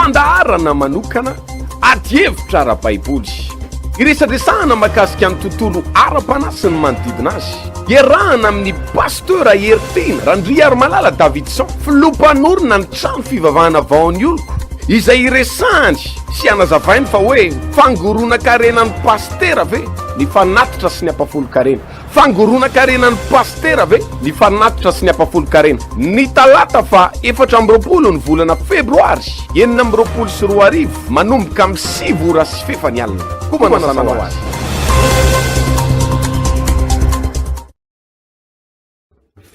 Fandaharana manokana adihevitra ara-baiboly. Iresadresahana mahakasika ny tontolo ara-panahy sy ny manodidina azy. Iarahana amin'ny Pasteur Heritiana Randriarimalala Davidson, filoha mpanorina ny trano fivavahana Vaon'ny Oloko, izay iresahany sy anazavainy fa hoe fangoronan-karenan'ny pasitera ve ny fanatitra sy ny ampafolon-karena. Fangoronan-karenan'ny pasitera ve ny fanatitra sy ny ampafolon-karena? Ny talata faha 24 ny volana febroary 2026 manomboka amin'ny sivy ora sy fefany alina. Koa manasa anao ary.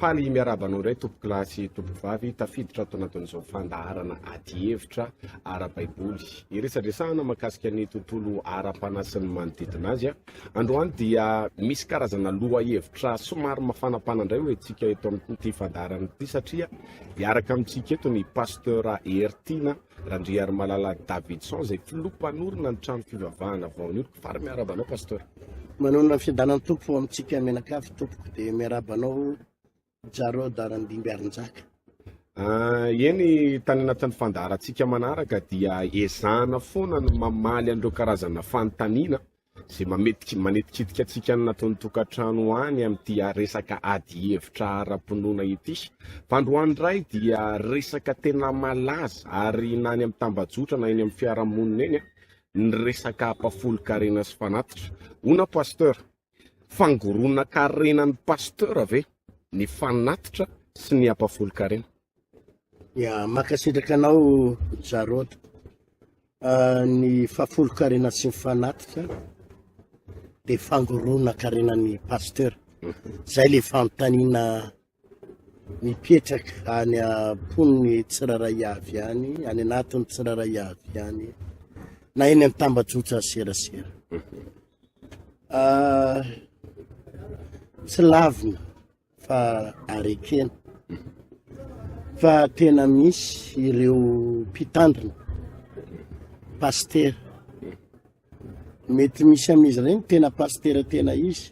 Faly miarahaba anao indray tompokolahy sy tompokovavy tafiditra ato anatin'izao fandaharana adihevitra ara-baiboly iresadresahana mahakasika ny tontolo ara-panahy sy ny manodidina azy. Androany dia misy karazana lohahevitra somary mafanapana indray ho antsika eto amin'ity fandaharana ity satria hiaraka amintsika eto ny Pasteur Heritiana Randriarimalala Davidson izay filoha mpanorina ny trano fivavahana Vaonioriko. Faly miarahaba anao Pasteur. Manonona ny fiadanan'ny Tompo amintsika mianakavy tompoko dia miarahaba anao Jarod Randimbiarinjaka. Ah, eny tany anatin'ny fandaharantsika manaraka dia ezahana foana ny mamaly an'ireo karazana fanontaniana izay mametiky manetikitika antsika any anatin'ny tokantrano any amin'ity resaka ady hevitra ara-pinoana ity. Fa androany indray dia resaka tena malaza ary na any amin'ny tambajotra na eny amin'ny fiarahamonina eny ny resaka ampafolon-karena sy fanatitra. Ona pasteur, fangoronan-karenan'ny pasteur ve ny fanatitra sy ny ampafolon-karena? Ya, mankasitraka anao Jarod. Ah, ny fahafolon-karena sy ny fanatitra dia fangoronan-karenan'ny pasteur. Zay le fanontaniana mipetraka any am-pon'ny tsirairay avy any, any anatin'ny tsirairay avy any, na eny amin'ny tambajotra serasera. Ah, tsy lavina fa arekena fa tena misy ireo mpitandrina, pasitera, mety misy amin'izy ireny tena pasitera tena izy,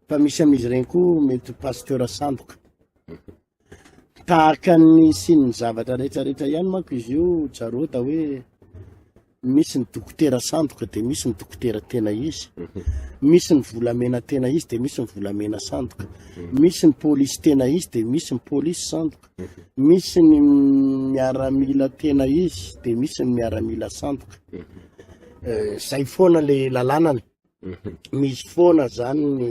fa misy amin'izy ireny koa mety ho pasteur sandoka. Tahaka ny nisian'ny zavatra rehetrarehetra ihany manko izy io Jarota hoe misy ny dokotera sandoka dia misy ny dokotera tena izy, misy ny volamena tena izy dia misy ny volamena sandoka, misy ny polisy tena izy dia misy ny polisy sandoka, misy ny miaramila tena izy dia misy ny miaramila sandoka. Eh, zay foana le lalànany. Misy foana zany ny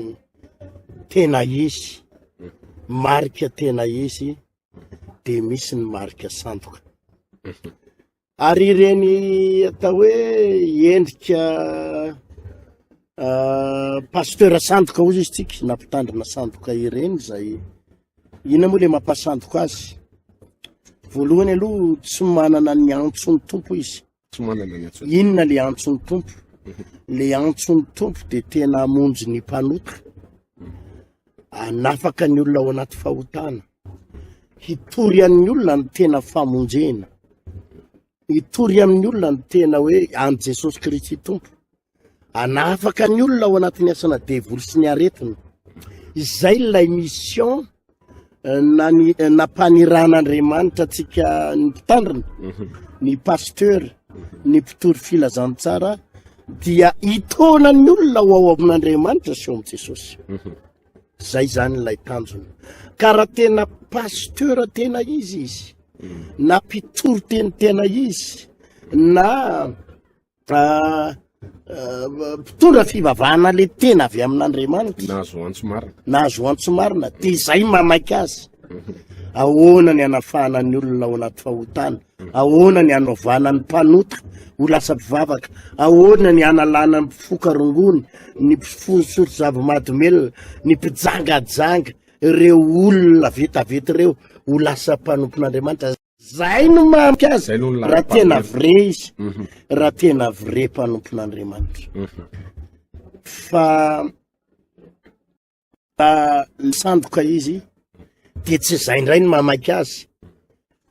tena izy, marika tena izy, de misy ny marika sandoka. Ary ireny atao hoe endrika ah, pasteur sandoka hozy izy tsika na mpitandrina sandoka ireny zay inona moa le mampasandoka azy? Voalohany aloha tsy manana ny antson'ny Tompo izy. Tsy manana ny antson'ny Inona le antson'ny Tompo? Le antson'ny Tompo dia tena hamonjy ny mpanota, hanafaka ny olona ao anaty fahotana, hitory an'ny olona ny tena famonjena, hitory amin'ny olona ny tena hoe an'i Jesosy Kristy Tompo. Hanafaka ny olona ao anatin'ny asana devoly sy ny aretina. Izay ilay mission eh, na ny eh, nampaniran'Andriamanitra antsika ny mpitandrina, mhm. ny pasteur, ny mpitory filazantsara dia hitaona ny olona ho ao amin'Andriamanitra sy ao amin'i Jesosy. Mhm. Zay zany ilay tanjona. Ka raha tena pasteur tena izy izy, mhm. na mpitory teny tena izy, na mpitondra fivavahana le tena avy amin'Andriamanitra. Nahazo antso marina. Nahazo antso marina, de izay mamaika azy. Ahoana ny hanafahana ny olona ao anaty fahotana? Ahoana ny hanaovana ny mpanota ho lasa mpivavaka? Ahoana ny hanalana ny mpifoka rongony, ny mpisotro zava-mahadomelina, ny mpijangajanga, ireo olona vetaveta ireo ho lasa mpanompon'Andriamanitra? Zay no mahamika azy Zay no raha laharam-pahamehana. tena vrai izy, Mhm. raha tena vrai mpanompon'Andriamanitra. Mhm. Fa raha sandoka izy dia tsy izay indray no mamaika azy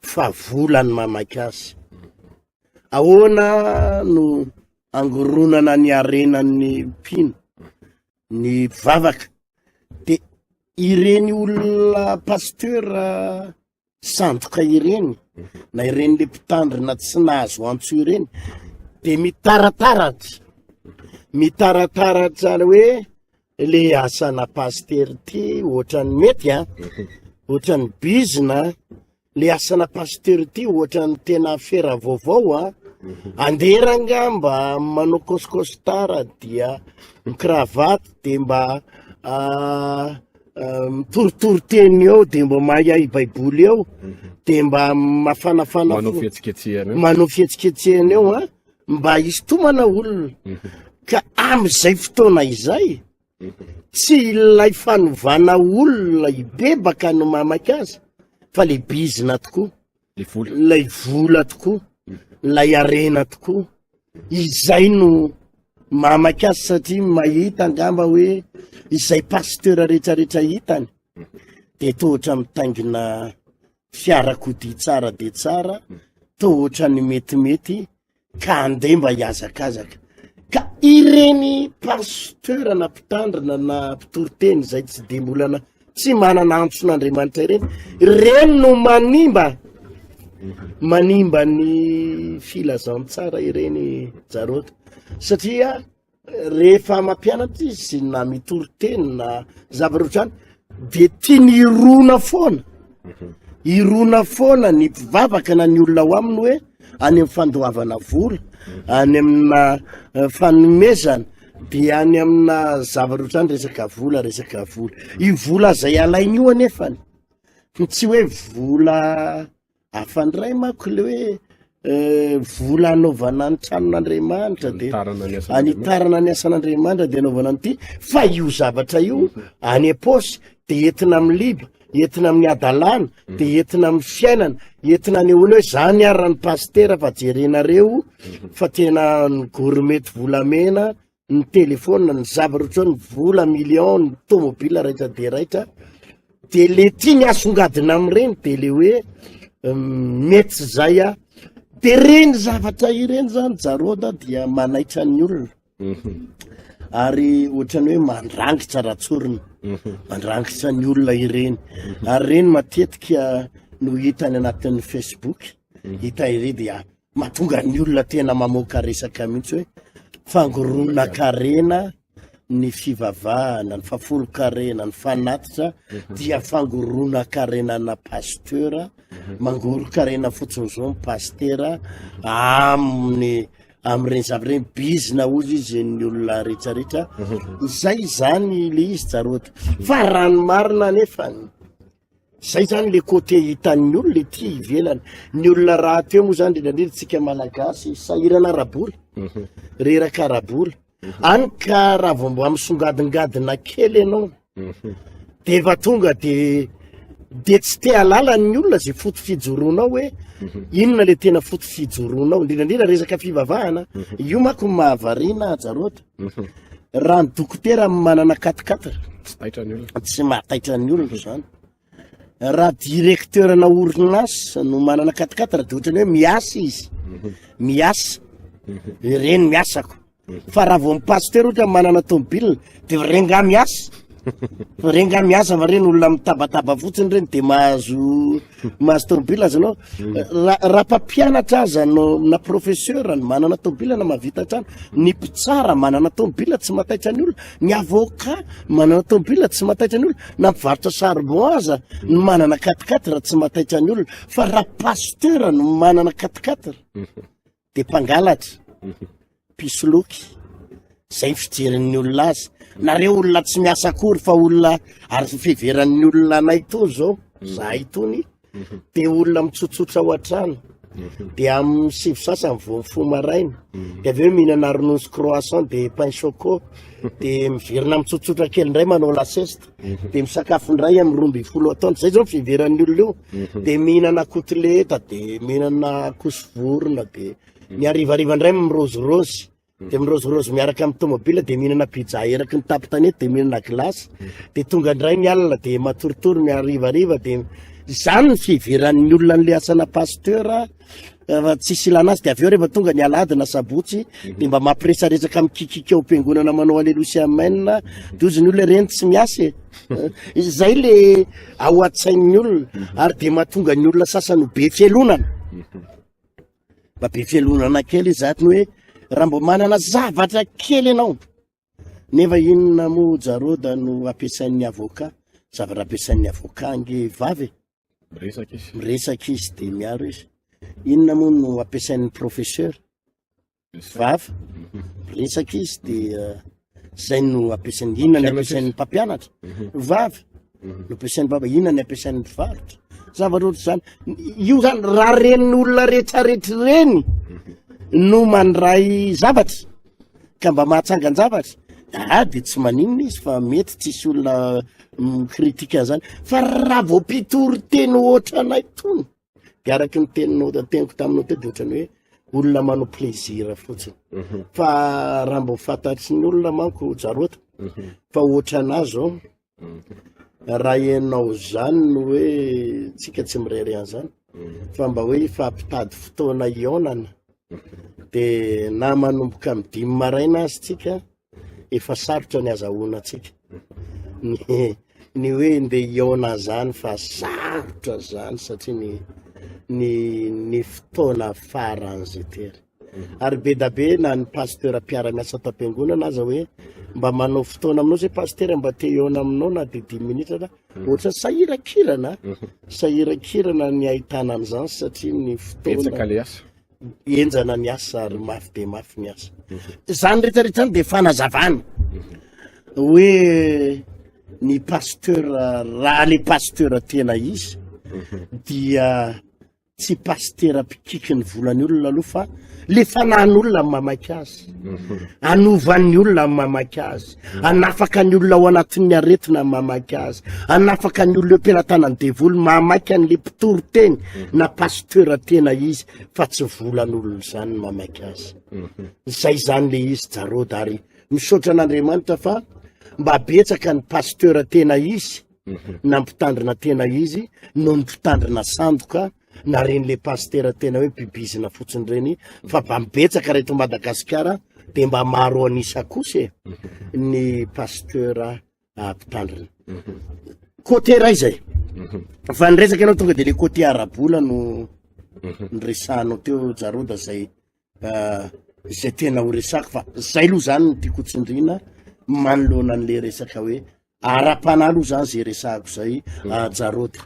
fa vola no mamaika azy. Ahoana no angoronana ny harenan'ny mpino, ny mpivavaka? Dia ireny olona pasteur. sandoka ireny na ireny le mpitandrina tsy nahazo antso ireny de mitarataratra mitarataratra hoe le asana pasitera ty ohatran'ny mety a ohatran'ny bizina le asana pasteur ty ohatran'ny tena afera vaovao a andeha ranga mba manao costcostara dia micravate de mba mitoritory teny eo de mba mahay baiboly eo de mba mafanafana manao fihetsiketsehana eo manao fihetsiketsehana eo a mba hisintomana olona ka am'izay fotoana izay Tsy ilay fanovana olona hibebaka no mahamaika azy fa le bizina tokoa, ilay vola tokoa, ilay harena tokoa. Izay no mahamaika azy satria mahita angamba hoe izay pasteur rehetrarehetra hitany de toa ohatra mitaingina fiarakodia tsara dia tsara, toa ohatran'ny metimety ka andeha mba hihazakazaka. Ka ireny pasteur na mpitandrina na mpitoriteny izay tsy dia mbola na tsy manana antson'Andriamanitra ireny, ireny no manimba manimba ny filazantsara ireny Jarota. Satria rehefa mampianatra izy na mitory teny na zavatra ohatrany de tiany hirona foana hirona foana ny mpivavaka na ny olona ao aminy hoe any amin'ny fandoavana vola any amina eh, fanomezana de any amina zavatra ohatrany resaka vola resaka vola io vola zay alainy io anefany tsy hoe vola Hafa indray manko le hoe eh, vola anaovana ny tranon'Andriamanitra de anitarana ny asan'Andriamanitra de anaovana an'ity fa io zavatra io mhm. any am-paosy de entina amin'ny liba entina amin'ny hadalana mhm. de entina amin'ny fiainana entina anehoana hoe zany ary raha ny pasitera fa jerenareo mhm. fa tena ny gourmet volamena ny telefona, ny zavatra ohatr'izao, ny vola million, ny tomobile raitra dia raitra, de le tiany asongadina amin'ireny de le hoe mety zay a, de reny zavatra ireny zany Jarôda dia manaitra ny olona mhm. ary ohatrany hoe mandrangitra raha tsorina mhm. mandrangitra ny olona ireny mhm. ary reny matetika no hita any anatin'ny Facebook hita ireny dia Mahatonga ny olona tena mamoaka resaka mihitsy hoe fangoronan-karena ny fivavahana, ny fahafolon-karena, ny fanatitra mhm. dia fangoronan-karena na pasteur, mhm. mangoron-karena fotsiny zao ny pastera amin'ny amin'ireny zavatra ireny bizina ozy izy ny olona rehetrarehetra mhm. izay izany le izy jarota fa raha ny marina anefany Zay zany le côté hitan'ny olona ety ivelany. Ny olona rahateo moa zany indrindra indrindra tsika malagasy sahirana ara-bola, mhm. reraka ara-bola. Mhm. Any ka raha vao mba misongadingadina kely ianao mhm. de efa tonga de de tsy te halala ny olona zay foto fijoroanao hoe inona le tena foto fijoroanao indrindra indrindra resaka fivavahana io manko mahavariana Jarota. Raha ny dokotera manana quatre-quatre Tsy taitra ny olona. Tsy mahataitra ny olona izany. Raha directeur na orinasa no manana quatre-quatre de ohatrany hoe miasa izy. Mhm. Miasa. Mhm. Ireny miasako. Mhm. Fa raha vao ny pasteur ohatra manana tomobile de ireny nga miasa. Fa ireny nga miasa fa ireny olona mitabataba fotsiny ireny de mahazo mahazo tomobile aza anao. Raha raha mpampianatra aza no na professeur no manana tomobile na mahavita trano, ny mpitsara manana tomobile tsy mahataitra ny olona, ny avocat manana tomobile tsy mahataitra ny olona, na mpivarotra charbon aza no manana quatre-quatre tsy mahataitra ny olona, fa raha pasteur no manana quatre-quatre de mpangalatra, mpisoloky, zay ny fijerin'ny olona azy. Nareo olona tsy miasa akory fa olona ary ny fiheveran'ny olona anay itony zao, zahay itony, de olona mitsotsotra ao an-trano, de amin'ny sivy sasany vao mifoha maraina, de avy eo mihinana ronono sy croissant de pain choco, de miverina mitsotsotra kely indray manao la sieste, de misakafo indray amin'ny 12 atoandro, zay zao ny fiheveran'ny olona io, de mihinana kotileta, de mihinana kosovorona, de ny harivariva indray mirôzirôzy, de mirôzirôzy miaraka amin'ny tomobile, de mihinana pizza eraky ny tampon-tanety, de mihinana glace, de tonga indray ny alina, de matoritory ny harivariva, de zany ny fiheveran'ny olona an'le asana pasteur. Fa tsisy ilana azy de avy eo rehefa tonga ny alahady na sabotsy de mba mampiresaresaka mikikiky ao am-piangonana manao aleloia sy amen de ozy ny olona ireny tsy miasa e. Izay le ao an-tsain'ny olona ary de mahatonga ny olona sasany ho be fialonana. Mba be fialonana kely izy zany hoe raha mba manana zavatra kely ianao nefa inona moa Jarôda no ampiasain'ny avocat? Zavatra ampiasain'ny avocat ange vava e. Miresaka izy. Miresaka izy de miaro izy. Inona moa no ampiasain'ny professeur? Vava. Miresaka izy de eh, zay no ampiasain'ny inona ny ampiasain'ny mpampianatra? Mhm. Vava. Mhm. No ampiasain'ny vava. Inona ny ampiasain'ny mpivarotra? Zavatra ohatr'izany. Io zany raha ren'ny olona rehetrarehetra ireny mhm. no mandray zavatra ka mba mahatsangan-javatra ah de tsy maninona izy fa mety tsisy olona mikritika an'izany fa raha vao mpitory teny ohatranay tony de araky ny teninao teniko taminao teo de ohatran'ny hoe olona manao plaisir fotsiny mhm. fa raha mbo fantatry ny olona manko jarota mhm. fa ohatranah zao mhm. raha ianao zany no hoe tsika tsy mirery an'izany fa mba hoe ifampitady fotoana hihaonana de na manomboka amy dimy maraina azy tsika efa sarotra ny azahoana antsika ny ny hoe ndeha hihaona zany fa sarotra zany satria ny ny ny fotoana faran'izay tery ary be da be na ny pasteur mpiara-miasa ato am-piangonana aza hoe mba manao fotoana aminao zay pasteur mba te hihaona aminao na de dimy minitra na ohatra sahirakirana sahirakirana ny ahitana an'izany satria ny fotoana Betsaka le asa. Henjana ny asa ary mafy dia mafy ny asa. Zany rehetra rehetra zany dia fanazavana hoe ny pasteur raha le pasteur tena izy dia tsy pasitera mpikiky ny volan'ny olona aloha fa le fanahin'olona mamaky azy anovan'ny olona mamaky azy Hanafaka ny olona ao anatin'ny aretina mamaky azy. Hanafaka ny olona eo am-pelatanan'ny devoly mamaky an'le mpitory teny na pasteur tena izy fa tsy volan'olona izany ny mamaky azy. Zay izany le izy Jarod ary misaotra an'Andriamanitra fa mba betsaka ny pasteur tena izy na mpitandrina tena izy noho ny mpitandrina sandoka na reny le pasitera tena hoe mpibizina fotsiny reny fa mba betsaka reto Madagasikara de mba maro an'isa kosa e ny pasteur mpitandrina côté ray zay fa ny resaka ianao tonga de le côté ara-bola no nyresahanao teo Jaroda zay zay tena ho resako fa zay aloha zany no tiako tsindrina manoloana an'le resaka hoe ara-panahy aloha zany zay resahako zay ah, Jarody.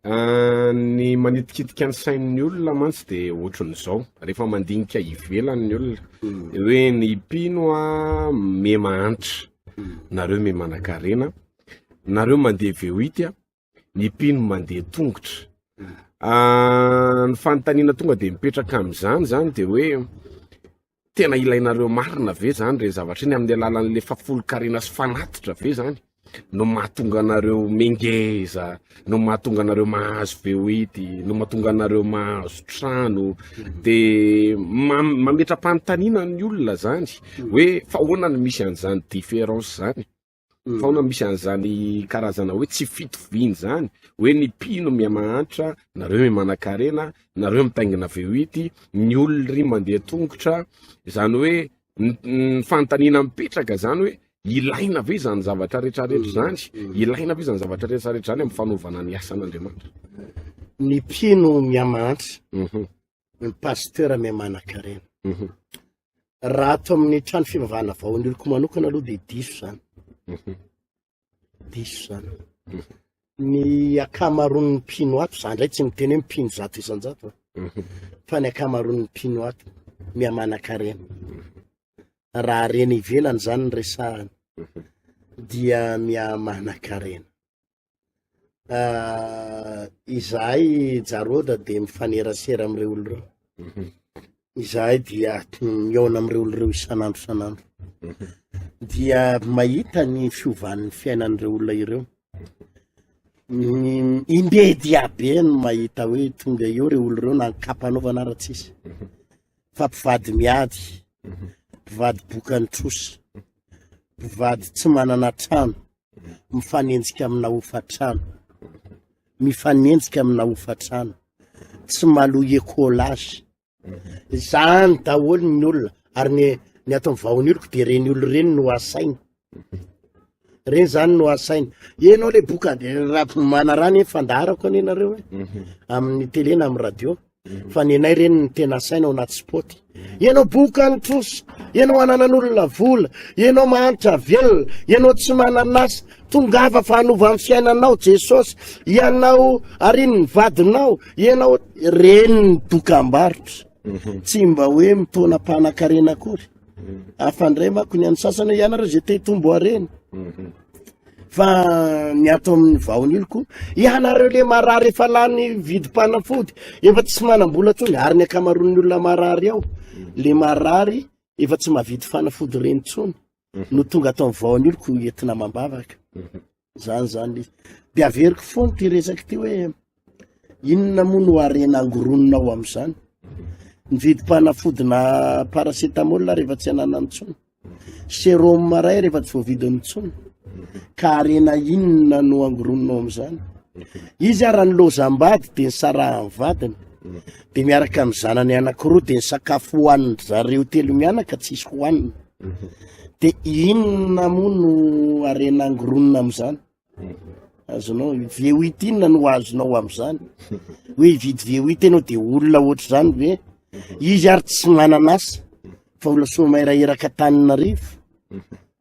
Ah, ny manitikitika ny sain'ny olona mantsy de ohatran'izao rehefa mandinika ivelany ny olona hmm. hoe ny mpino a me mahantra hmm. nareo me manankarena nareo mandeha V8 a ny mpino mandeha tongotra. Ah, ny fanontaniana tonga dia mipetraka amin'izany zany dia hoe tena ilainareo marina ve zany re zavatra iny amin'ny alalan'le fahafolonkarena sy fanatitra ve zany no mahatonga anareo mengeza no mahatonga anareo mahazo V8 no mahatonga anareo mahazo trano de mametra-panontaniana ny olona zany hoe fa ahoana no misy an'izany différence zany Fa ahoana misy an'izany karazana hoe tsy fitoviana izany, hoe ny mpino mihamahantra, nareo mihamanankarena, nareo mitaingina V8, ny olona ry mandeha tongotra, izany hoe ny fanontaniana mipetraka izany hoe ilaina ve izany zavatra rehetrarehetra izany, ilaina ve izany zavatra rehetrarehetra izany amin'ny fanaovana ny asan'Andriamanitra? Ny mpino mihamahantra, ny pasteur miha-manankarena. Mhm. Raha ato amin'ny trano fivavahana vaon'ny oloko manokana aloha dia diso izany. Mhm. Diso izany. Mhm. Ny ankamaroan'ny mpino ato, za indray tsy miteny hoe mpino 100%, fa ny ankamaroan'ny mpino ato miha-manankarena. Raha harena ivelany izany ny resahana dia miha-manankarena. Izahay Jarôda dia mifanerasera amin'ireo olona ireo. Mhm. Izahay dia mihaona amin'ireo olona ireo isan'andro isan'andro. Mhm. Dia mahita ny fiovan'ny fiainan'ireo olona ireo. Imbe dia be no mahita hoe tonga eo ireo olona ireo na ankapanaovana ara tsisy. Mhm. Fa mpivady miady, mpivady bokan'ny trosa, mpivady tsy manana trano, mifanenjika amina hofantrano, mifanenjika amina hofantrano, tsy maloha écolage. Zany daholo ny olona ary ny ny ato amin'ny vaon'oloko de reny olona ireny no asaina. Reny zany no asaina. Ianao le boka de raha manarany e fandaharako anie nareo e. Amin'ny télé na amin'ny radio. Fa ny anay reny no tena asaina ao anaty spot. Ianao boka ny trosa, ianao ananan'olona vola, ianao mahantra velona, ianao tsy manan'asa, tongava fa hanova ny fiainanao Jesosy, ianao ariny ny vadinao, ianao reny ny dokam-barotra. Tsy mba hoe mitaona mpanan-karena akory. Hafa indray manko ny an'ny sasany hoe ianareo izay te hitombo harena. Fa ny ato amin'ny vaoniloko, ianareo le marary efa lany vidim-panafody, efa tsy manam-bola intsony, ary ny ankamaroan'ny olona marary ao, le marary efa tsy mahavidy fanafody ireny intsony, no tonga ato amin'ny vaoniloko entina amam-bavaka. Zany zany le izy. De averiko foana ity resaka ity hoe inona moa no harena angoronina ao amin'izany? Ny vidim-panafodina paracetamol rehefa tsy ananany intsony. Sérum iray rehefa tsy voavidiny intsony. Ka harena inona no angoronina ao amin'izany? Izy ara ny lozam-bady de nisarahan'ny vadiny. De miaraka amin'ny zanany anankiroa de ny sakafo hohanin-dry zareo telo mianaka tsisy hohanina. De inona moa no harena angoronina amin'izany? Azonao, V8 inona no azonao amin'izany? Hoe hividy V8 ianao de olona ohatr'izany ve? Izy ary tsy manana asa fa olona sommaire eraka Antananarivo.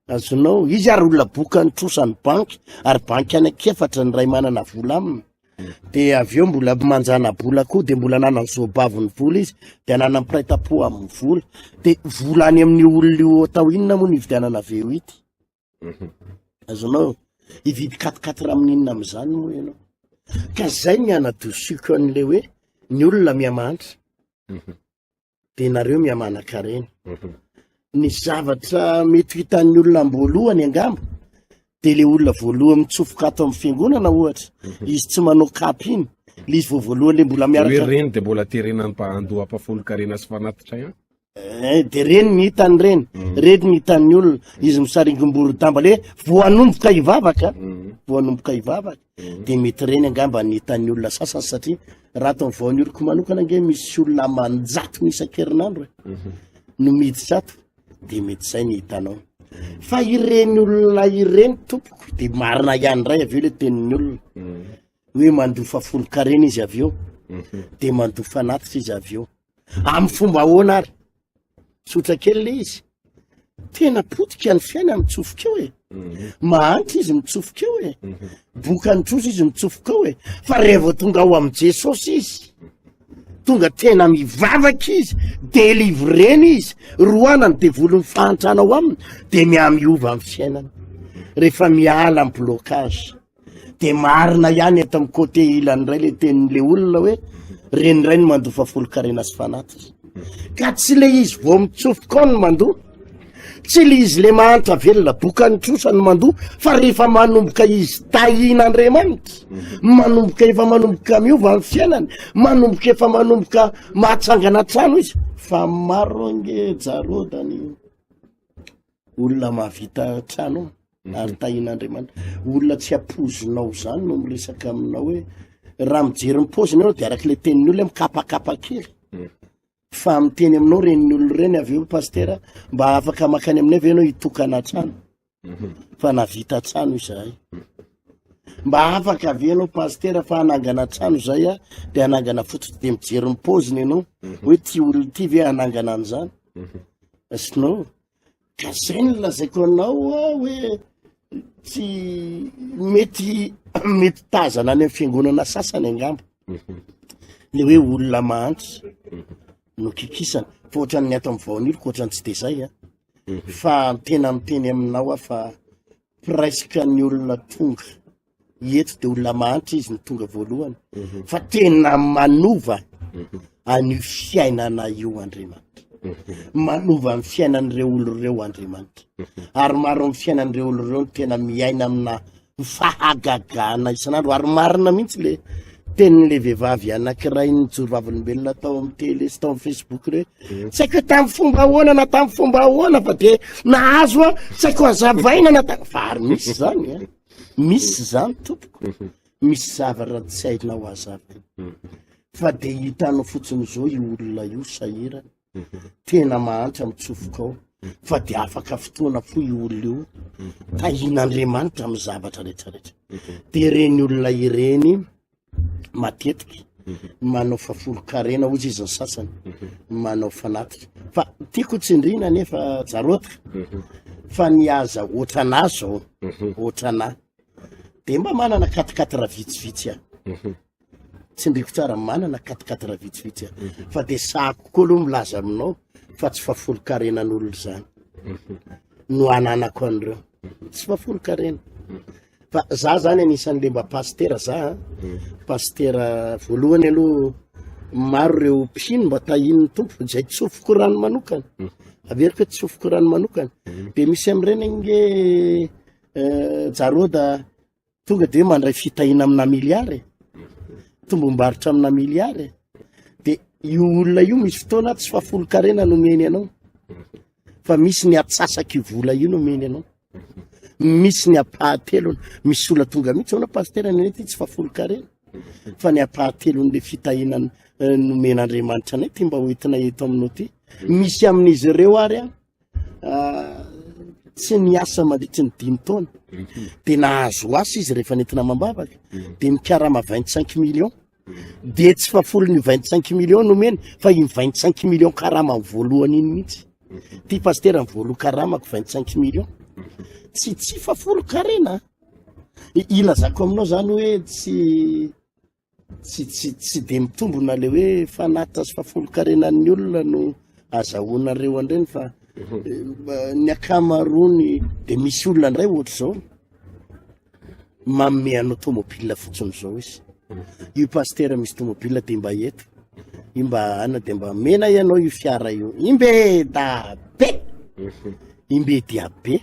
Azonao, izy ary olona bokan'ny trosan'ny banky ary banky anankiefatra ny ray manana vola aminy. De avy eo mbola manjana-bola koa de mbola ananan'ny zobavin'ny vola izy de ananan'ny mpiray tampo amin'ny vola. De vola any amin'io olona io atao inona moa no hividianana V8? Azonao, hividy quatre quatre amin'inona amin'izany moa ianao? Ka zay ny anadosiko an'le hoe ny olona miha-mahantra de nareo miha-manan-karena. Ny zavatra mety ho hitan'ny olona am-boalohany angamba de le olona voalohany mitsofoka ato amin'ny fiangonana ohatra, izy tsy manao kapa iny, le izy vao voalohany le mbola miaraka. Hoe reny de mbola terena mba handoa ampahafolon-karena sy fanatitra ihany. De reny ny hitany reny, reny ny hitan'ny olona, izy misaringim-borodamba le voanomboka hivavaka, voanomboka hivavaka, de mety reny angamba ny hitan'ny olona sasany satria raha ato amin'ny vaon'oloko manokana ange misy olona aman-jatony isan-kerinandro e, no miditra ato, de mety zay ny hitanao. Fa ireny olona ireny tompoko de marina ihany indray avy eo le tenin'ny olona hoe mandoa fahafolon-karena izy avy eo, de mandoa fanatitra izy avy eo. Amin'ny fomba ahoana ary? Tsotra kely le izy. Tena potika ny fiainany mitsofoka eo e. Mahantra izy mitsofoka eo e. Bokan'ny trosa izy mitsofoka eo e. Fa rehefa vao tonga ao amin'i Jesosy izy, tonga tena mivavaka izy, délivrena izy, roahana ny devolin'ny fahantrana ao aminy, de mihamiova ny fiainana. Rehefa miala ny blocage. De marina ihany eto amin'ny côté ilany indray le tenin'le olona hoe reny indray no mandoa fahafolonkarena sy fanatitra. Ka tsy le izy vao mitsofoka ao no mandoa, tsy le izy le mahantra velona bokan'ny trosa no mandoa, fa rehefa manomboka izy tahian'Andriamanitra, manomboka efa manomboka miova ny fiainany, manomboka efa manomboka mahatsangana trano izy, fa maro ange jarodany olona mahavita trano ary tahian'Andriamanitra. Olona tsy ampoizinao zany no miresaka aminao hoe raha mijery ny paoziny ianao de araka le tenin'ny olona hoe mikapakapa kely. Fa miteny aminao ren'ny olona ireny avy eo pastera mba afaka makany aminay ve ianao hitokana trano? Fa nahavita trano izahay. Mba afaka ve ianao pastera fa hanangana trano izay a de hanangana fotsiny de mijery ny paoziny ianao hoe ty olona ity ve hanangana an'izany? Sinon Ka zay no lazaiko anao a hoe tsy mety mety tazana any amin'ny fiangonana sasany angamba le hoe olona mahantra no kikisana fa ohatran'ny ato amin'ny vaoniloko ohatran'ny tsy de zay a fa tena miteny aminao aho fa presque ny olona tonga eto de olona mahantra izy no tonga voalohany mhm. fa tena manova mhm. an'io fiainana io Andriamanitra mhm. manova ny fiainan'ireo olo ireo Andriamanitra ary maro amin'ny fiainan'ireo olo ireo no tena miaina amina fahagagana isan'andro ary marina mihitsy le tenin'le vehivavy anankiray nijoro vavolombelona tao amin'ny tele sy tao amin'ny facebook re tsy haiko hoe tamin'ny fomba ahoana na tamin'ny fomba ahoana fa de nahazo a tsy haiko hazavaina na ta fa ary misy zany a Misy zany tompoko, misy zavatra tsy hainao hazavaina. Fa de hitanao fotsiny zao io olona io sahirana, tena mahantra mitsofoka ao, fa de afaka fotoana fohy io olona io, tahian'Andriamanitra amin'ny zavatra rehetrarehetra. De ireny olona ireny matetika manao fahafolonkarena hozy izy ny sasany, manao fanatitra. Fa tiako tsindriana anefa Jarota, fa ny aza ohatranà zao, ohatranà, de mba manana quatre-quatre vitsivitsy aho. Tsindriko tsara manana quatre-quatre vitsivitsy aho. Fa de sahako koa aloha milaza aminao fa tsy fahafolonkarenan'olona izany no ananako an'ireo. Tsy fahafolonkarena. Fa za zany anisan'le mba pasitera za a. Pasitera voalohany aloha maro ireo mpino mba tahian'ny Tompo izay tsofiko rano manokana. Averiko hoe tsofiko rano manokana. De misy amin'ireny ange Jaroda tonga de mandray fitahiana amina milliard e. Tombom-barotra amina milliard e. De io olona io misy fotoana tsy fahafolonkarena nomeny anao. Fa misy ny atsasak'io vola io nomeny anao. Misy ny ampahatelony. Misy olona tonga mihitsy ahoana pasitera ny ty tsy fahafolonkarena. Fa ny ampahatelon'le fitahiana nomen'Andriamanitra anay ty mba hoentina eto aminao ty. Misy amin'izy ireo ary an. Tsy niasa mandritry ny dimy taona de nahazo asa izy rehefa nentina amam-bavaka de mikarama 25 millions de tsy fahafolon'io 25 millions nomeny fa iny 25 millions karama voalohany iny mihitsy ty pasitera ny voaloha karamako 25 millions tsy tsy fahafolon-karena ilazako aminao zany hoe tsy Tsy tsy tsy de mitombona le hoe fanatitra sy fahafolonkarenan'ny olona no azahoanareo an'ireny fa ny ankamaroany de misy olona indray ohatr'izao manome anao tomobile fotsiny izao izy. Io pasitera misy tomobile de mba eto, io mba ana de mba omena ianao io fiara io. Imbe da be, imbe dia be,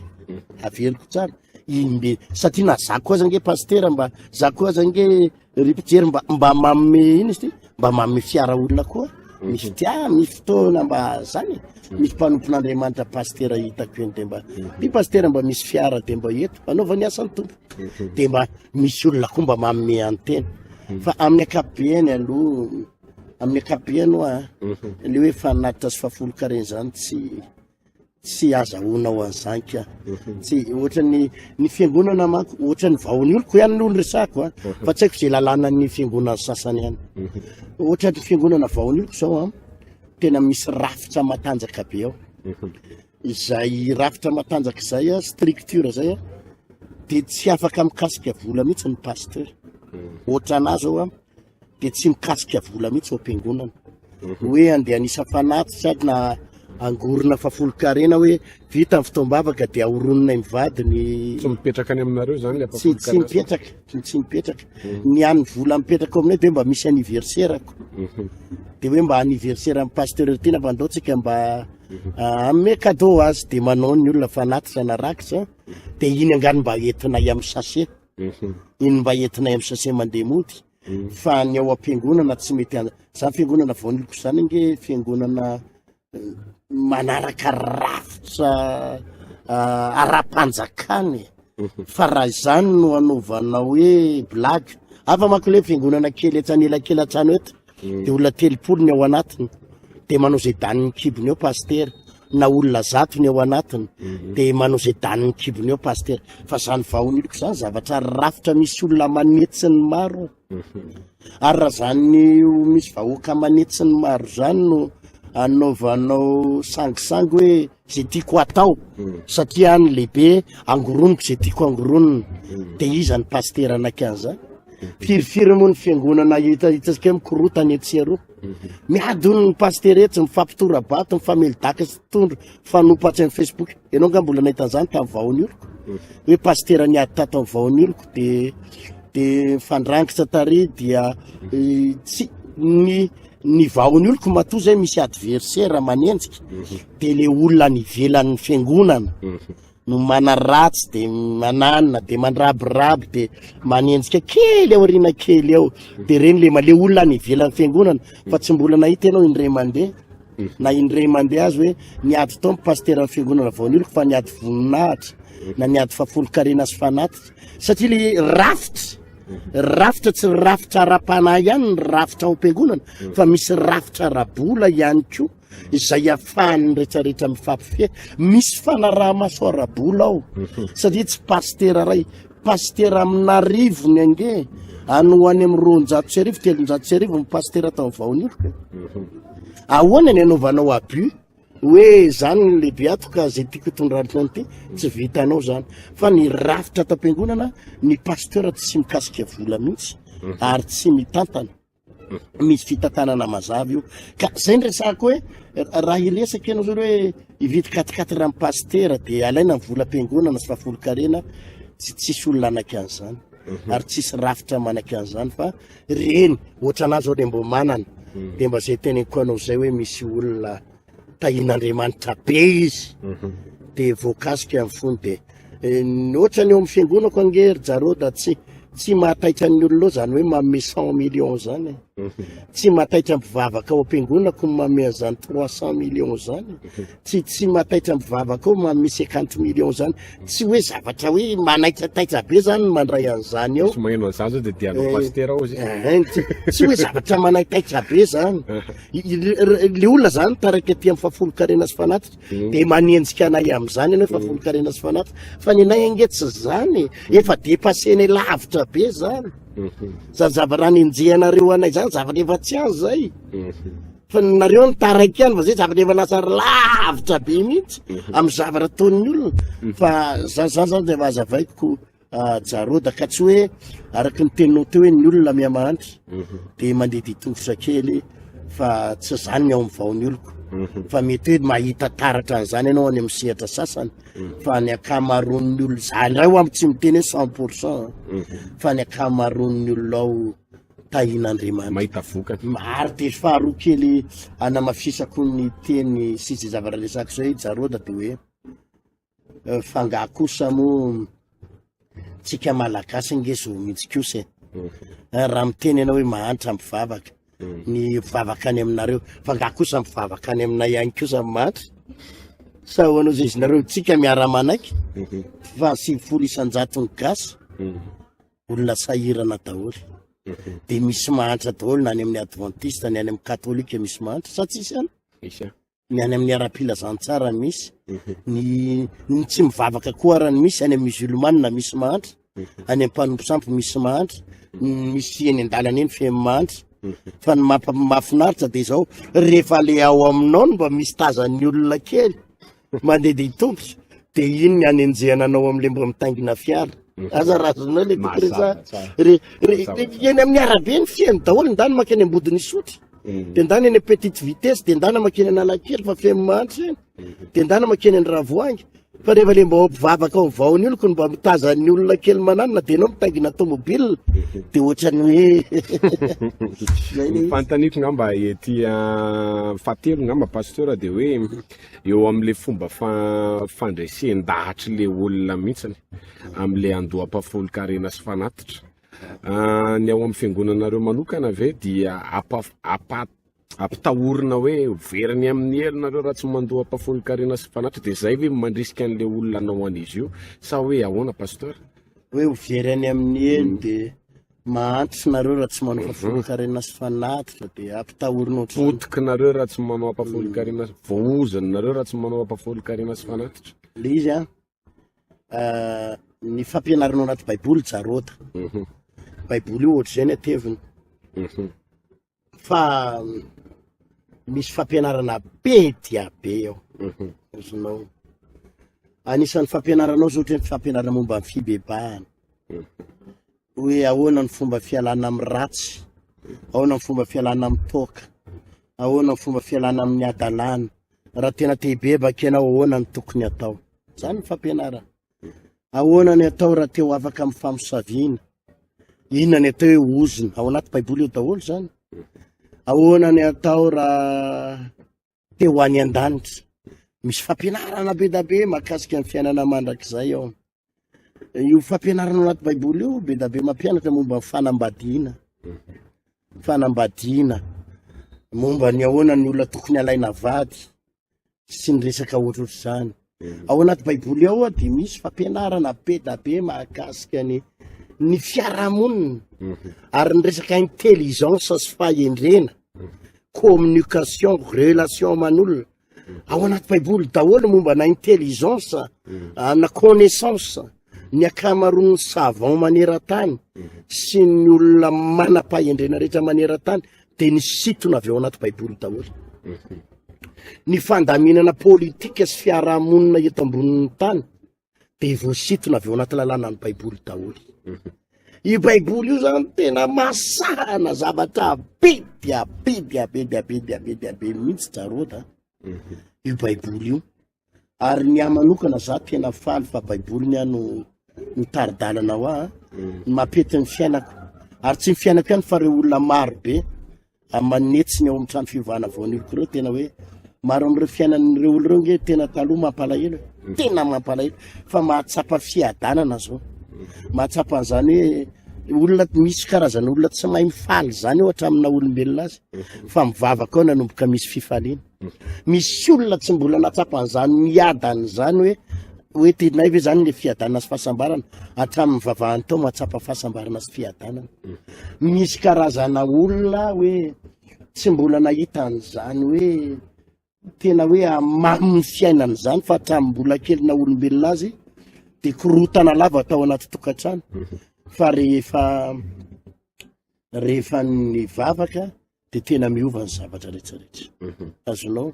averiko tsara. Imbe satria na za koa aza ange pasitera mba za koa aza ange ry mpijery mba mba manome ino izy ty mba manome fiara olona koa misy fitia misy fotoana mba zany e. Misy mpanompon'Andriamanitra pasitera hitako eny de mba ty pasitera mba misy fiara de mba eto anaovany asan'ny Tompo de mba misy olona koa mba manome antena fa amin'ny ankapobeny aloha amin'ny ankapobeny hoa le hoe fanatitra sy fahafolonkarena zany tsy tsy azahoanao an'izany ka. Tsy ohatran'ny ny fiangonana manko ohatran'ny vahoan'ny oloko ihany aloha no resahako a, fa tsy haiko izay lalànan'ny fiangonana sasany any. Ohatran'ny fiangonana vahoan'ny oloko izao a, tena misy rafitra matanjaka be ao. Izay rafitra matanjaka izay a, structure izay a, dia tsy afaka mikasika vola mihitsy ny pasteur. Ohatran'ahy izao a, dia tsy mikasika vola mihitsy ao am-piangonana. Hoe andeha hanisa fanatitra na angorona fahafolonkarena hoe vita ny fotoam-bavaka dia ahorononay mivady ny Tsy mipetraka any aminareo izany ilay Tsy tsy mipetraka, tsy mipetraka. Ny an'ny vola mipetraka ao aminay dia mba misy anniversaire-ko. Dia hoe mba anniversaire an'ny pasteur Tiana fa andao tsika mba hanome cadeau azy dia manao ny olona fanatitra na rakitra dia iny angano mba entinay amin'ny sachet. Iny mba entinay amin'ny sachet mandeha mody fa ny ao am-piangonana tsy mety an- zany fiangonana voaniliko zany ange fiangonana manaraka rafitra ara-panjakana e. Fa raha izany no anaovanao hoe blague, hafa manko le fiangonana kely etsy anelakelan-trano eto, de olona 30 ny ao anatiny, de manao izay danin'ny kibony eo pasitera, na olona 100 ny ao anatiny, de manao izay danin'ny kibony eo pasitera. Fa zany vahoaniliko zany zavatra rafitra misy olona manetsy ny maro. Ary raha zany misy vahoaka manetsy ny maro zany no anaovanao sangisangy hoe zay tiako atao satria any lehibe angoroniko zay tiako angoronina, de iza ny pasitera anaiky an'izany? Firifiry moa ny fiangonana hita hitantsika hoe mikorotana etsy sy eroa. Miady hono ny pasitera etsy, mifampitora-bato, mifamely daka sy tondro, mifanompo atsy amin'ny Facebook. Ianao angaha mbola nahita an'izany tamin'ny vahoan'ny oloko? Hoe pasitera niady tato amin'ny vahoan'ny oloko de de mifandrangitra tary dia tsy ny ny vahoan'ny oloko matoa zay misy adversaire manenjika de le olona any ivelan'ny fiangonana no manaratsy de mananina de mandrabiraby de manenjika kely aoriana kely ao de reny le le olona any ivelan'ny fiangonana fa tsy mbola nahita ianao indray mandeha na indray mandeha azy hoe niady tao ny pasiteran'ny fiangonana vao ny oloko fa niady voninahitra na niady fahafolonkarena sy fanatitra satria le rafitra. Rafitra tsy rafitra ara-panahy ihany ny rafitra ao am-piangonana fa misy rafitra ara-bola ihany koa izay ahafahan'ny rehetrarehetra mifampifehy. Misy fanaraha-maso ara-bola ao satria tsy pasitera ray, pasitera amin'arivony ange any ho any amin'ny 1200, 1300 ny pasitera tao Vaoniloka. Ahoana ny anaovanao abus? Hoe zany ny lehibe ato ka zay tiako hitondrana an'ity tsy vitanao zany fa ny rafitra ato am-piangonana ny pasteur tsy mikasika vola mihitsy mhm. ary tsy mitantana mhm. misy fitantanana mazava io ka zay ny resako hoe raha hiresaka ianao zao hoe hividy katikati raha pasteur de alaina ny vola am-piangonana sy fahafolon-karena tsy tsisy olona anaiky an'izany mhm. ary tsisy rafitra manaiky an'izany fa Reny, ohatranà zao de mbô manana, de mba zay teneniko anao zay hoe misy olona tahian'Andriamanitra be izy, de voakasika ny fony de ny ohatrany eo amin'ny fiangonako ange ry jareo da tsy tsy mahataitra ny olona ao zany hoe manome cent millions zany e. Tsy mahataitra mpivavaka ao am-piangonako ny manome an'izany 300 millions zany. Tsy tsy mahataitra mpivavaka ao manome 50 millions zany. Tsy hoe zavatra hoe manaitrataitra be zany ny mandray an'izany eo. Tsy maheno an'izany zao dia dia hanao pasitera ao izy. Eh, tsy tsy hoe zavatra manaitaitra be zany. Le olona zany taraiky aty amin'ny fahafolonkarena sy fanatitra de manenjika anay amin'izany ianao hoe fahafolonkarena sy fanatitra. Fa ny anay ange tsy zany e. Efa dépassé-nay lavitra be zany. Zany zavatra anenjehanareo anay zany zavatra efa tsy azo zay. Fa nareo no taraiky ihany fa zay zavatra efa lasa lavitra be mihitsy mhm. amin'ny zavatra ataon'ny olona. Mhm. Fa za za zany dia hazavaiko ah, Jaroda ka tsy hoe araka ny teninao teo hoe ny olona mihamahantra mhm. dia mandeha ditongotra kely fa tsy zany ny ao amin'ny vaon'ny oloko. Fa mety hoe mahita taratra an'izany ianao any amin'ny sehatra sasany fa ny ankamaroan'ny olona za indray ho amin'ny tsy miteny hoe cent pour cent fa ny ankamaroan'ny olona ao tahin'Andriamanitra. Mahita vokany. Ary dia faharoa kely anamafisako ny teny sy izay zavatra resako izay Jaroda dia hoe eh, fa angaha kosa moa tsika malagasy ange zo mihitsy kosa e. Mhm. Eh, raha miteny ianao hoe mahantra mpivavaka mhm. ny mpivavaka any aminareo fa angaha kosa mpivavaka any aminay ihany kosa mahantra sa ahoana ozy izy nareo tsika miara-manaiky mhm. fa 90 isan-jaton'ny gasy olona sahirana daholo de misy mahantra daholo na any amin'ny adventiste ny any amin'ny katolika misy mahantra sa tsisy any misy a ny any amin'ny ara-pilazantsara misy mhm. ny ny tsy mivavaka koa ara ny misy any amin'ny musulmane misy mahantra mhm. any amin'ny mpanompo sampy misy mahantra mhm. misy eny an-dalana eny feno mahantra fa ny mahafinaritra de izao rehefa le ao aminao no mba misy tazan'ny olona kely Mandeha dia tongotra de iny ny anenjehana anao am'le mba mitaingina fiara. Mhm. Aza razonao le tiako resaha. Re re eny amin'ny arabe ny feno daholo ndany makeny Ambodin'Isotry. Mhm. De ndany eny petite vitesse de ndany makeny Analakely fa feno mahantra eny. Mhm. De ndany makeny Andravoahangy. Fa rehefa le mba mpivavaka ao vaon'ny oloko mba mitazan'ny olona kely mananona de enao mitaingina tomobile de ohatran'ny hoe Ny fanontaniako ngamba ety fahatelo ngamba pasteur de hoe eo amin'le fomba fandresen-dahatry le olona mihitsiny amin'le andoham-pahafolon-karena sy fanatitra. Ah, ny ao amin'ny fiangonanareo manokana ve dia ampitahorina hoe veriny amin'ny helo nareo raha tsy mandoa ampahafolon-karena sy fanatitra dia zay ve mandrisika an'le olona hanao an'izy io sa hoe ahoana pasteur? Hoe ho very any amin'ny helo dia Mahantra nareo raha tsy manao fahafolonkarena sy fanatitra dia ampitahorina ohatr'izany. Potiky nareo raha tsy manao ampahafolonkarena, voaozona nareo raha tsy manao ampahafolonkarena sy fanatitra. Le izy an, ah, ny fampianarana ao anaty baiboly jarota. Mhm. Baiboly io ohatr'izay ny ateviny. Mhm. Fa misy fampianarana be dia be ao. Mhm. Azonao. Anisan'ny fampianarana ao zao ohatra hoe fampianarana momba ny fibebahana. Mhm. Hoe ahoana ny fomba fialana amin'ny ratsy, ahoana ny fomba fialana amin'ny toaka, ahoana ny fomba fialana amin'ny hadalana. Raha tena te hibebaka ianao, ahoana ny tokony atao. Zany ny fampianarana. Ahoana ny atao raha te ho afaka amin'ny famosaviana? Inona ny atao hoe ozona? Ao anaty Baiboly eo daholo izany. Ahoana ny atao raha te ho any an-danitra? Misy fampianarana be da be mahakasika ny fiainana mandrakizay ao. Io fampianarana ao anaty Baiboly io be da be mampianatra momba ny fanambadiana. Fanambadiana, momba ny ahoana ny olona tokony alaina vady. sy ny resaka ohatrohatr'izany. Mm. Ao anaty baiboly ao dia misy fampianarana be da be mahakasika ny ny fiarahamonina ary ny resaka intelligence sy fahendrena, communication, relation aman'olona, ao anaty baiboly daholo momba na intelligence na connaissance, ny ankamaroan'ny savant maneran-tany sy ny olona manam-pahendrena rehetra maneran-tany dia nisintona avy ao anaty baiboly daholo. Ny fandaminana politika sy fiarahamonina eto ambonin'ny tany dia voasintona avy ao anaty lalànan'ny baiboly daholo. Io baiboly io zany tena masahana zavatra be dia be dia be dia be dia be dia be mihitsy Jarod a. Io baiboly io. Ary ny ahy manokana za tena faly fa baiboly ny ahy no mitari-dalana ho ahy, ny mampety ny fiainako. Ary tsy ny fiainako ihany fa ireo olona maro be aman'hetsiny ao amin'ny trano fivavahana voaniriko ireo tena hoe maro amin'ireo fiainan'ireo olona ireo nge tena taloha mampalahelo e. Tena mampalahelo fa mahatsapa fiadanana zao. Mahatsapa an'izany hoe olona misy karazana olona tsy mahay mifaly zany eo hatramin'ny olombelona azy fa mivavaka ao nanomboka misy fifaliana. Misy olona tsy mbola nahatsapa an'izany miadana izany hoe hoe tianay ve zany le fiadanana sy fahasambarana hatramin'ny vavahany tao mahatsapa fahasambarana sy fiadanana. Misy karazana olona hoe tsy mbola nahita an'izany hoe tena hoe amamin'ny fiainana izany fa hatramin'ny mbola kely na olombelona azy de korotana lava tao anaty tokantrano fa rehefa rehefa nivavaka de tena miova ny zavatra rehetrarehetra mhm. azonao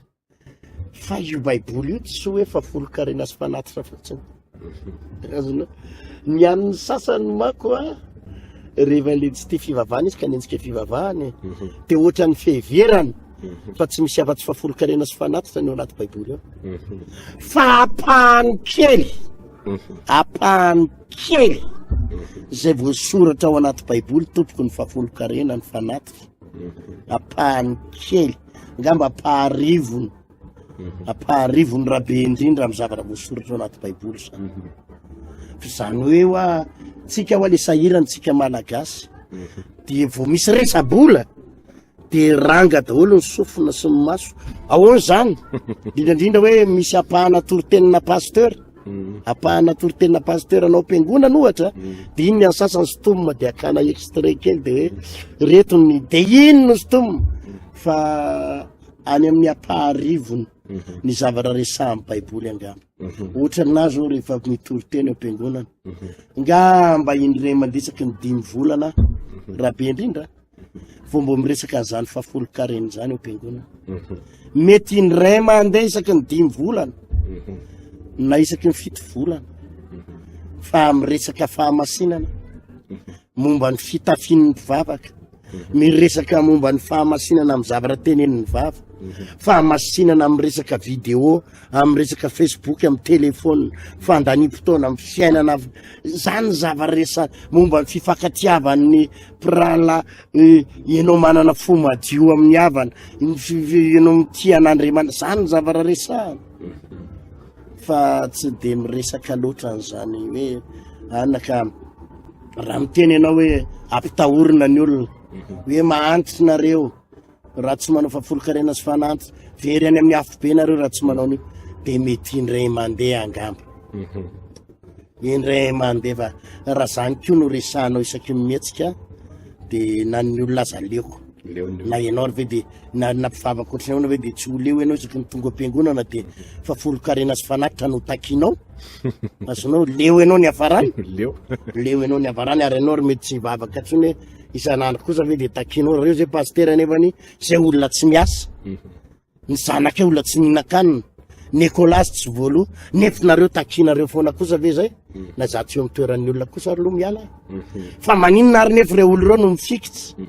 fa io baiboly io tsy hoe fa folon-karena sy fanatitra fotsiny mhm. azonao ny an'ny sasany mako a rehefa le tsy tia fivavahana izy ka nenjika fivavahana e mhm. de ohatra ny fiheverana fa tsy misy afa-tsy fa folon-karena sy fanatitra ny ao anaty baiboly ao fa ampahany kely Ampahany kely izay voasoratra ao anaty baiboly tompoko ny fahafolon-karena ny fanatitra. Ampahany kely, angamba ampaharivony, ampaharivony raha be indrindra amin'ny zavatra voasoratra ao anaty baiboly zany. Fa izany hoe hoa tsika hoa le sahirana tsika malagasy dia vao misy resa-bola de ranga daholo ny sofina sy ny maso. Ahoana izany? Indrindra indrindra hoe misy ampahana toritenina pasteur. Mm. Ampahana toritenina pasteur anao am-piangonana ohatra, mm. de iny ny an'ny sasany sintomina de akana extrait kely de hoe reto ny de iny no sintomina. Mm. Fa any amin'ny ampaharivony mm-hmm. ny zavatra resahan'ny Baiboly angamba. Mm-hmm. Ohatra anah zao rehefa mitory teny ao am-piangonana. Mm-hmm. Ngamba indray mandeha isaky ny dimy volana raha be indrindra. vao mbo miresaka an'izany fahafolon-karena izany ao am-piangonana. Mhm. Mety indray mandeha isaky ny dimy volana mhm. na isaky ny fito volana mhm. fa miresaka fahamasinana momba ny fitafian'ny mpivavaka miresaka momba ny fahamasinana amin'ny zavatra tenenin'ny vava fahamasinana amin'ny resaka vidéo amin'ny resaka facebook amin'ny téléphone fandaniam-potoana amin'ny fiainana zany zava-resa momba ny fifankatiavan'ny mpirahalahy eh, ianao manana fo madio amin'ny havana ianao mitia an'Andriamanitra zany ny zavatra resahana fa tsy de miresaka loatra an'izany hoe anaka raha miteny ianao hoe ampitahorina ny olona hoe mahantra nareo raha tsy manao fahafolonkarena sy fanantitra very any amin'ny afobe nareo raha tsy manao an'io de mety indray mandeha angamba mhm. indray mandeha fa raha zany koa no resahanao isaky ny mihetsika de na ny olona aza leoko na ianao ary ve de na na mpivavaka ohatran'ny ahoana ve de tsy ho leo ianao isaky ny tonga am-piangonana de fahafolonkarena sy fanatitra no takinao azonao leo ianao ny hafarany leo leo ianao ny hafarany ary ianao ary mety tsy hivavaka intsony hoe Isan'andro kosa ve dia takianao reo zay pasitera nefany zay olona tsy miasa, ny zanakay olona tsy mihinan-kanina, ny écolage tsy voaloa, nefa nareo takianareo foana kosa ve zay? Na za tsy eo amin'ny toeran'ny olona kosa aloha miala. Fa maninona ary nefa ireo olona ireo no mifikitra?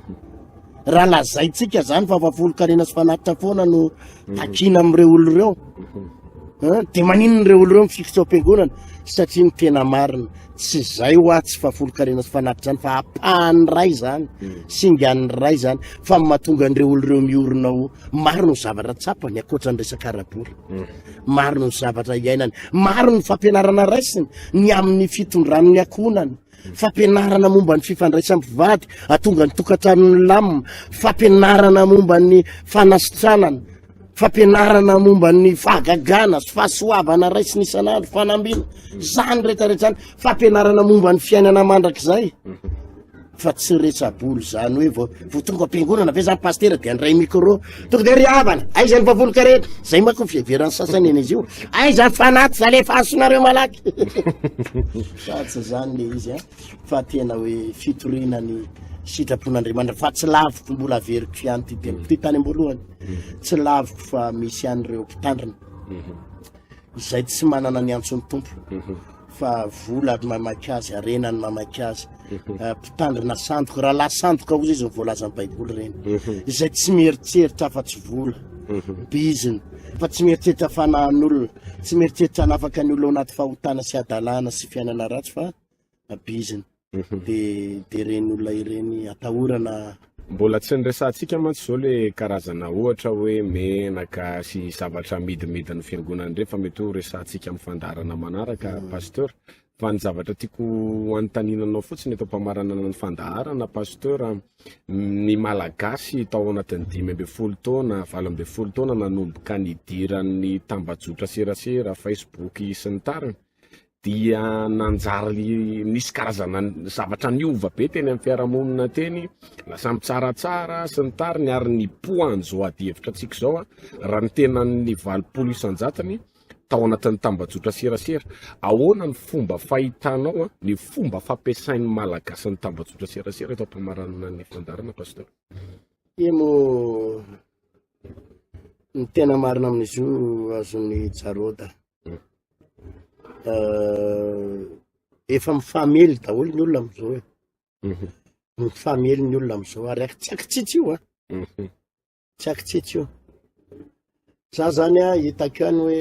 Raha lazaintsika zany fa fahafolonkarena sy fanatitra foana no takiana amin'ireo olona ireo, dia maninona ireo olona ireo mifikitra ao am-piangonana? Satria ny tena marina Tsy izay hoa tsy fahafolonkarena sy fanatitra izany fa ampahany iray izany, singany iray izany fa ny mahatonga an'ireo olona ireo miorina ho maro ny zavatra tsapany ankoatra ny resaka ara-bola. Maro ny zavatra iainany, maro ny fampianarana raisiny ny amin'ny fitondrany ny ankohonany, fampianarana momba ny fifandraisan'ny mpivady hahatonga ny tokantrano milamina, fampianarana momba ny fanasitranana. Fampianarana momba ny fahagagana sy fahasoavana raisina isan'andro, fanambina, zany rehetra rehetra zany, fampianarana momba ny fiainana mandrakizay. Fa tsy resa-bolo zany hoe vao vao tonga am-piangonana ve zany pastera de handray micro, tonga de ry havana, aiza ny vavolokarena? Zay manko ny fiheveran'ny sasany an'izy io, aiza ny fanatitra alefaso-nareo malaky? Fa tsy zany le izy an, fa tena hoe fitoriana ny sitrapon'Andriamanitra, fa tsy laviko mbola averiko ihany ity teniko ity tany am-boalohany. Tsy laviko fa misy ihany ireo mpitandrina izay tsy manana ny antson'ny Tompo fa vola ny mamaky azy, harena ny mamaky azy. Eh, mpitandrina sandoka, rahalahy sandoka hozy izy ny voalazan'ny Baiboly ireny. Izay tsy mieritreritra afa-tsy vola, bizina, fa tsy mieritreritra fanahin'olona, tsy mieritreritra hanafaka ny olona ao anaty fahotana sy hadalana sy fiainana ratsy fa bizina. De de ireny olona ireny atahorana. Mbola tsy niresahantsika mantsy izao le karazana ohatra hoe menaka sy zavatra amidimidin'ny fiangonana ireny fa mety ho resahantsika amin'ny fandaharana manaraka Pasteur. Fa ny zavatra tiako hanontaniana anao fotsiny eto am-pamaranana ny fandaharana Pasteur, ny Malagasy tao anatin'ny 15 taona, 18 taona nanomboka nidiran'ny tambajotra serasera, Facebook sy ny tariny, dia nanjary nisy karazana zavatra niova be teny amin'ny fiarahamonina teny, lasa mitsaratsara sy ny tariny ary nipoahan'izao adihevitra antsika izao a, raha ny tenan'ny 80 isan-jatony tao anatin'ny tambajotra serasera. Ahoana ny fomba fahitanao ny fomba fampiasain'ny Malagasy ny tambajotra serasera eto am-pamaranana ny fandaharana Pasteur? Io moa ny tena marina amin'izy io azon'i Jaroda. Efa mifamely daholo ny olona amin'izao e. Mifamely ny olona amin'izao ary tsy ankitsitsy io a. Tsy ankitsitsy io. Za zany a hitako ihany hoe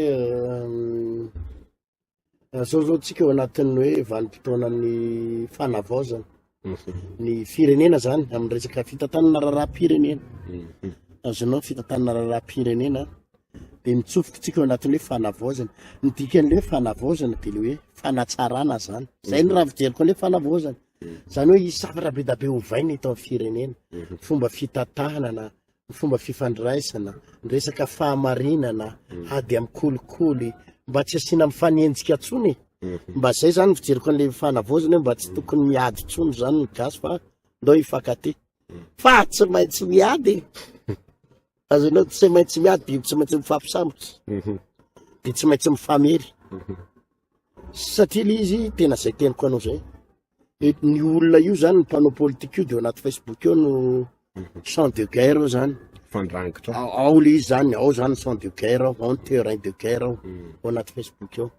zao zao tsika ao anatin'ny hoe vanim-potoanan'ny fanavaozana ny firenena zany amin'ny resaka fitantanana raharaham-pirenena. Azonao fitantanana raharaham-pirenena dia mitsofoka tsika ao anatin'ny hoe fanavaozana. Ny dikan'le hoe fanavaozana dia le hoe fanatsarana zany. Zay ny raha fijeriko an'le fanavaozana. Zany hoe hisy zavatra be dia be hovaina eto amin'ny firenena. Fomba fitantanana, ny fomba fifandraisana, ny resaka fahamarinana, ady amin'ny kolikoly, mba tsy asiana mifanenjika intsony e. Mba zay zany ny fijeriko an'le fanavaozana hoe mba tsy tokony miady intsony zany ny gasy fa ndao hifankatia. Fa tsy maintsy miady e. Azonao tsy maintsy miady biby tsy maintsy mifampisambotra. Dia tsy maintsy mifamely. Satria le izy tena zay teniko anao zay. E, ny olona io zany, ny mpanao politika io de ao anaty Facebook eo no champ de guerre ao zany. Fandrangitra. Ao, ao le izy zany, ao zany champ de guerre ao, ao ny terrain de guerre ao, ao anaty Facebook ao.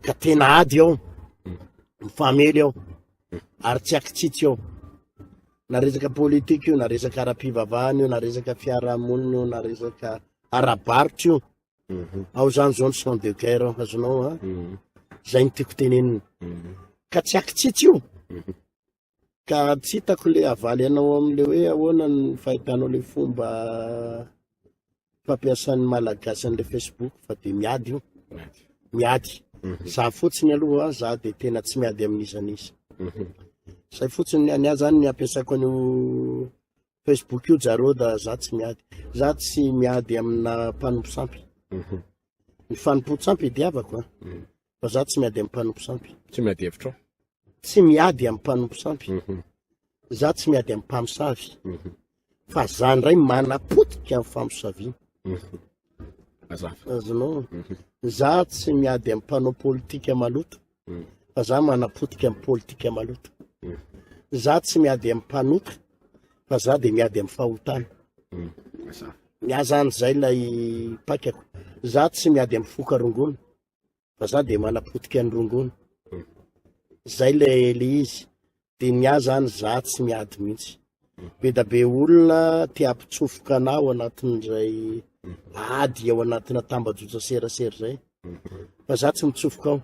Ka tena ady ao, mifamely ao, ary tsy akitsitsy ao. Na resaka politika io, na resaka ara-pivavahana io, na resaka fiarahamonina io, na resaka ara-barotra io. Ao zany zao ny champ de guerre ao, azonao a? Zay no tiako tenenina. Ka tsy akitsitsy io. Ka tsy hitako le havaly anao am'le hoe ahoana ny fahitanao le fomba fampiasan'ny Malagasy an'le Facebook fa de miady io. Miady. Za fotsiny aloha, za de tena tsy miady amin'iza n'iza. Zay fotsiny ny ahy zany ny ampiasako an'io Facebook io Jarod, za tsy miady. Za tsy miady amina mpanompo sampy. Ny fanompoan-tsampy idiavako a. Fa za tsy miady amin'ny mpanompo sampy. Tsy miady hevitra ao. Tsy miady amin'ny mpanompo sampy. Za tsy miady amin'ny mpamosavy. Fa za ndray manapotika ny famosaviana. Azafady. Azonao? Za tsy miady amin'ny mpanao politika maloto. Fa za manapotika ny politika maloto. Za tsy miady amin'ny mpanota. Fa za de miady amin'ny fahotana. Ny ahy zany zay ilay paikako. Za tsy miady amin'ny foka rongony. Fa za de manapotika ny rongony. Zay le le izy. De ny ahy zany za tsy miady mihitsy. Be da be olona te hampitsofoka anah ao anatin'izay ady ao anatina tambajotra serasera zay. Fa za tsy mitsofoka ao.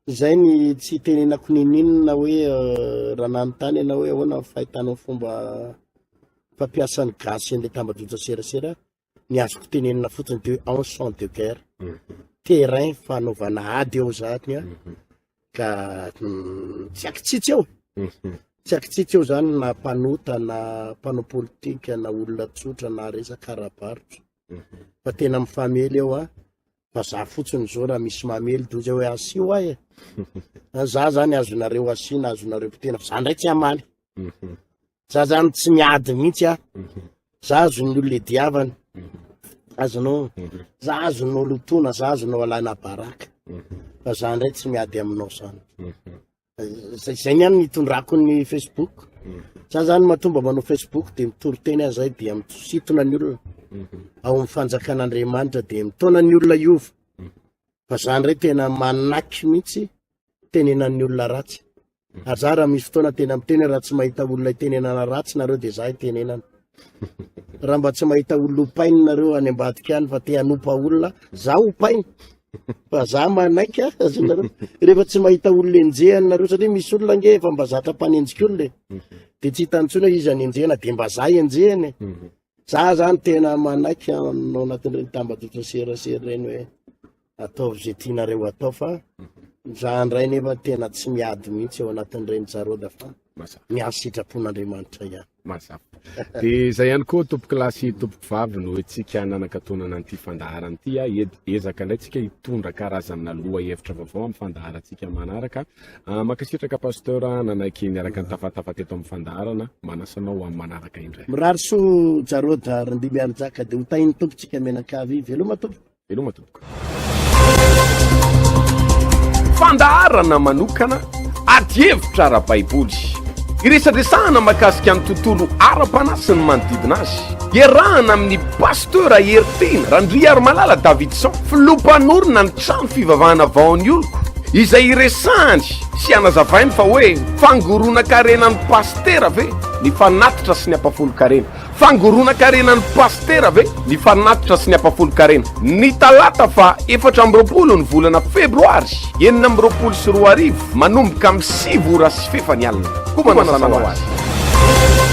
Zay ny tsy itenenako ninoninona hoe raha nanontany ianao hoe ahoana ny fahitanao fomba fampiasan'ny gasy an'ilay tambajotra serasera, ny azoko tenenina fotsiny de hoe en champ de guerre, terrain fanaovana ady eo zany a, ka tsy ankitsitsy eo, tsy ankitsitsy eo zany na mpanota na mpanao politika na olona tsotra na resaka ara-barotra. Fa tena mifamely eo a. Fa za fotsiny zao raha misy mamely de ozy hoe asio ahy e. Za zany azonareo asiana, azonareo potehina fa za ndray tsy hamaly. Za zany tsy miady mihitsy aho. Za azon'ny olona idiavana. Azonao. Za azonao lotoina, za azonao alaina baraka. Fa za ndray tsy miady aminao zany. Zay zay ny any nitondrako ny Facebook. Za zany matoa mba manao Facebook de mitory teny aho zay dia misintona ny olona ao amin'ny fanjakan'Andriamanitra dia mitaona ny olona hiova. Fa za ndray tena manaiky mihitsy tenenan'ny olona ratsy. Ary za raha misy fotoana tena miteny hoe raha tsy mahita olona itenenana ratsy nareo dia za itenenana. Raha mba tsy mahita olona hopaina nareo any ambadika any fa te hanompa olona, za hopaina. Fa za manaiky a, azonareo. Rehefa tsy mahita olona enjehana nareo satria misy olona ange efa mba zatra mpanenjika olona e. Dia tsy hitany intsony hoe iza no enjehana dia mba za enjehana e. Za zany tena manaiky ao anatin'ireny tambajotra serasera ireny hoe ataovy izay tianareo atao fa za ndray nefa tena tsy miady mihitsy ao anatin'ireny jaroda fa ny azy sitrapon'Andriamanitra ihany. Mazava. Dia izay ihany koa tompokolahy sy tompokovavy no etsika nanakatonana an'ity fandaharana ity. Ezaka indray tsika hitondra karazana lohahevitra vaovao amin'ny fandaharantsika manaraka. Ah, mankasitraka Pasteur nanaiky niaraka nitafatafa teto amin'ny fandaharana. Manasa anao ho amin'ny manaraka indray. Mirary soa Jarod Randimbiarijaka dia ho tahin'ny Tompo tsika mianakavy. Veloma tompoko. Veloma tompoko. Fandaharana manokana adihevitra ara-baiboly. Iresadresahana mahakasika ny tontolo ara-panahy sy ny manodidina azy. Iarahana amin'ny Pasteur Heritiana Randriarimalala Davidson, filoha mpanorina ny trano fivavahana Vaon'ny Oloko, izay iresahany sy anazavainy fa hoe fangoronan-karenan'ny pasitera ve ny fanatitra sy ny ampafolon-karena? Fangoronan-karenan'ny pasitera ve ny fanatitra sy ny ampafolon-karena? Ny talata faha 24 ny volana febroary 2026 manomboka amin'ny 9 ora sy fefany alina. Koa manasa anao ary.